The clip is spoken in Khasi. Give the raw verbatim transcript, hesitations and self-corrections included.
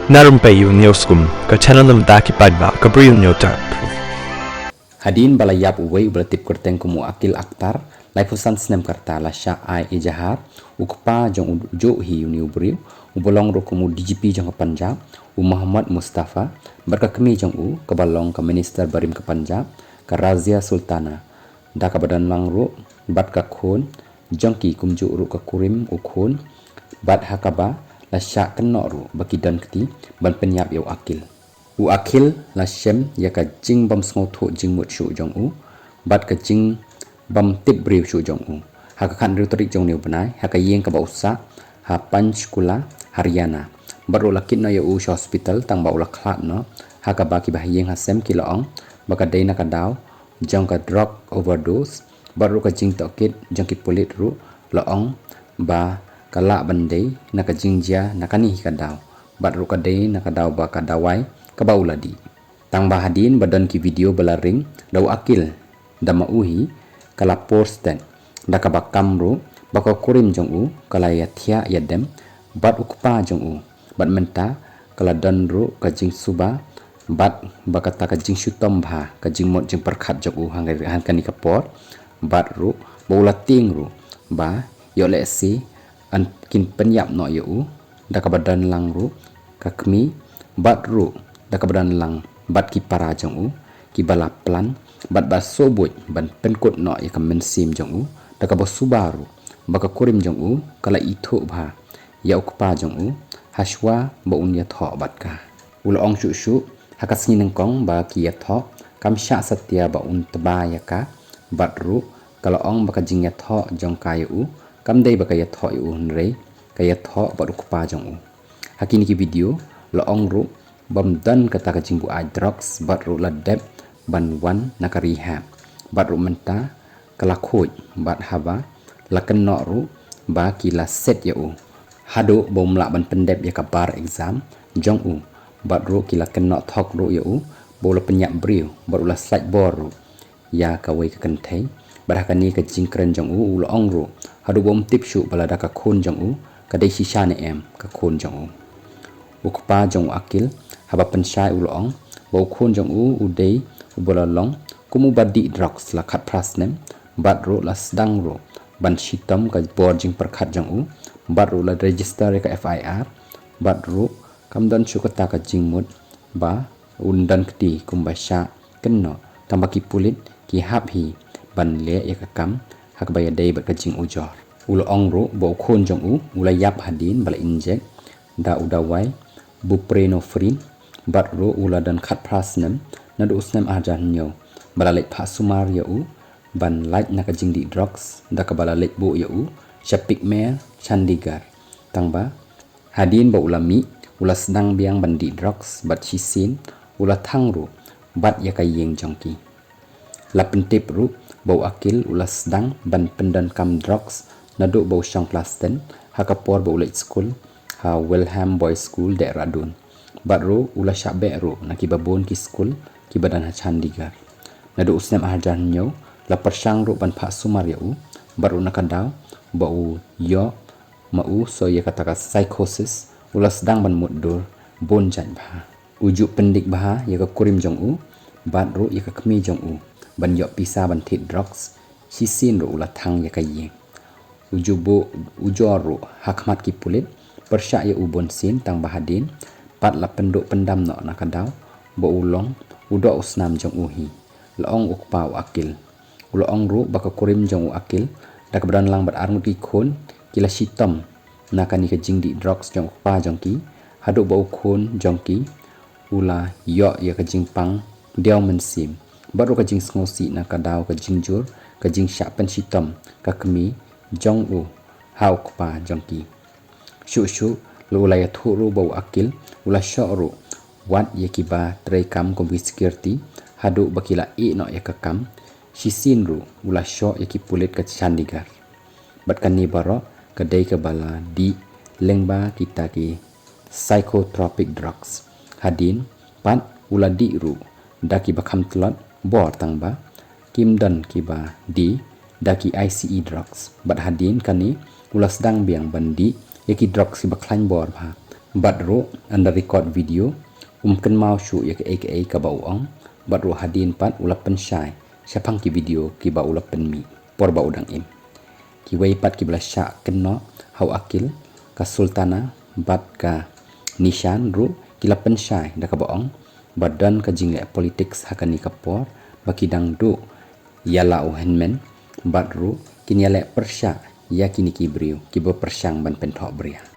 Na rympei ïa u News Kum, ka channel na bynta ki paidbah ka Bri u Hynñiewtrep. Hadien ba la ïap uwei uba la tip kyrteng kum u Akil Akhtar, laiphew san snem ka rta, la shah ai ejahar, u kpa jong u juh hi une u briew, uba long ruh kum u D G P jong ka Punjab, u Mohammad Mustafa, bad ka kmie jong u, kaba long ka minister barim ka Punjab, ka Razia Sultana, da kaba don lang ruh bad ka khun jong ki, kumjuh ruh ka kurim u khun, bad ha kaba la shah kynnoh ruh ba ki don kti ban pynïap ïa u Akil. U Akil la shem ïa ka jingbym sngewthuh jingmut shuh jong u bad ka jingbym tip briew shuh jong u ha ka khathynriew tarik jong une u bnai, ha ka ïing kaba u sah ha Panchkula, Haryana. Bad ruh la kit noh ïa u sha hospital, tang ba u la khlad noh, ha kaba ki bahaïing hasem ki la ong ba ka dei na ka daw jong ka drug overdose, bad ruh ka jingtohkit jong ki pulit ruh la ong ba ka lah ban dei na ka jingjia na kane hi ka daw, bad ruh ka dei na ka daw ba ka dawai kaba u la dih. Tang ba hadien ba don ki video ba la ring da u Akil da ma u hi, ka la por stet, da kaba kam ruh ba ka kurim jong u ka la ïathiah ïadem bad u kpa jong u, bad mynta ka la don ruh ka jingsuba bad ba kata ka jingshitom bha, ka jingmut jingpyrkhat jong u ha kane ka por, bad ruh ba u la tieng ruh ba ïoh lehse kin pynïap noh ïa u, da kaba don lang ruh ka kmie, bad ruh da kaba don lang bad ki para jong u, kiba la plan bad ba sngewbha ban pynkut noh ïa ka mynsiem jong u, da kaba suba ruh ba ka kurim jong u ka la ithuh bha ïa u kpa jong u hashwa ba un ïathoh bad ka. U la ong shuh shuh ha ka sngi nyngkong ba ki ïathoh, kam shah satia ba un tba ïa ka, bad ruh ka la ong ba ka jingïathoh jong ka ïa u kam dei ba ka ïathoh ïa u, hynrei ka ïathoh bad u kpa jong u. Ha kine ki video la ong ruh bym don kata ka jingbuaid drugs, bad ruh la dep ban wan na ka rehab, bad ruh mynta ka la khuid, bad haba la kynnoh ruh ba ki la set ïa u haduh ba um lah ban pyndep ïa ka bar exam jong u, bad ruh ki la kynnoh thok ruh ïa u ba u la pynïap briew, bad u la slait bor ruh ïa kawei ka kynthei. Bad ha kane ka jingkren jong u, u la ong ruh haduh ba um tip shuh ba lada ka khun jong u ka dei shisha ne em ka khun jong u. U kpa jong u Akil, haba pynshai, u la ong ba u khun jong u u dei uba la long kum uba dih drugs la khatphra snem, bad ruh la sdang ruh ban shitom ka bor jingpyrkhat jong u, bad ruh la register ïa ka F I R, bad ruh kam don shuh kata ka jingmut ba un don kti kumba shah kynnoh, tang ba ki pulit ki hap hi ban leh ïa ka kam ha kaba ïadei bad ka jingujor. U la ong ruh ba u khun jong u u la ïap hadien ba la injek da u dawai buprenorphine, bad ruh u la don khatphra snem naduh u snem ar hajar hynñiew ba la leit phah sumar ïa u ban lait na ka jingdih drugs, da kaba la leit buh ïa u sha Pigmere, Chandigarh, tang ba hadien ba u la mih, u la sdang biang ban dih drugs, bad shisien u la thang ruh bad ïa ka ïing jong ki. La pyntip ruh ba u Akil u la sdang ban pyndonkam drugs naduh ba u shong klas ten, ha ka por ba u leit skul ha Welham Boys School, Dehradun. Bad ruh u la shah beh ruh na kiba bun ki skul kiba don ha Chandigarh. Naduh u snem ar hajar hynñiew la pyrshang ruh ban phah sumar ïa u, bad ruh na ka daw ba u ïoh ma u soi ïa kata ka psychosis, u la sdang ban mutdur bun jait bha. U ju pyndik bha ïa ka kurim jong u, bad ruh ïa ka kmie jong u, ban ïoh pisa ban thied drugs, shisien ruh u la thang ïa ka ïing. U ju buh ujor ruh ha khmat ki pulit, pyrshah ïa u bunsien, tang ba hadien pat la pynduh pyndam noh na ka daw ba u long u doh u snam jong u hi, la ong u kpa u Akil. U la ong ruh ba ka kurim jong u Akil, da kaba don lang bad arngut ki khun, ki la shitom na kane ka jingdih drugs jong u kpa jong ki, haduh ba u khun jong ki u la ïoh ïa ka jingpang diaw mynsiem, bad ruh ka jingsngewsih na ka daw ka jingjur ka jingshah pynshitom ka kmie jong u ha u kpa jong ki. Shuh shuh la u la ïathuh ruh ba u Akil u la shoh ruh wat ïa kiba trei kam kum ki security, haduh ba ki la ïeh noh ïa ka kam. Shisien ruh u la shoh ïa ki pulit ka Chandigarh. Bad kane baroh ka dei kaba la dih lyngba kita ki psychotropic drugs. Hadien pat u la dih ruh da kiba kham tlot bor, tang ba kim don kiba die da ki I C E drugs. Bad hadien kane u la sdang biang ban dih ïa ki drugs kiba khlaiñ bor bha, Bad ruh ynda record video um kynmaw shuh ïa kaei kaei kaba u ong, bad ruh hadien pat u la pynshai shaphang ki video kiba u la pynmih por ba u dang im. Kiwei pat kiba la shah kynnoh ha u Akil, ka Sultana bad ka Nishan ruh ki la pynshai da kaba ong ba don ka jingleh politics ha kane ka por ba ki dang duh ïa la u hynmen, bad ruh kin ïaleh pyrshah ïa kine ki briew kiba pyrshang ban pynthohbria.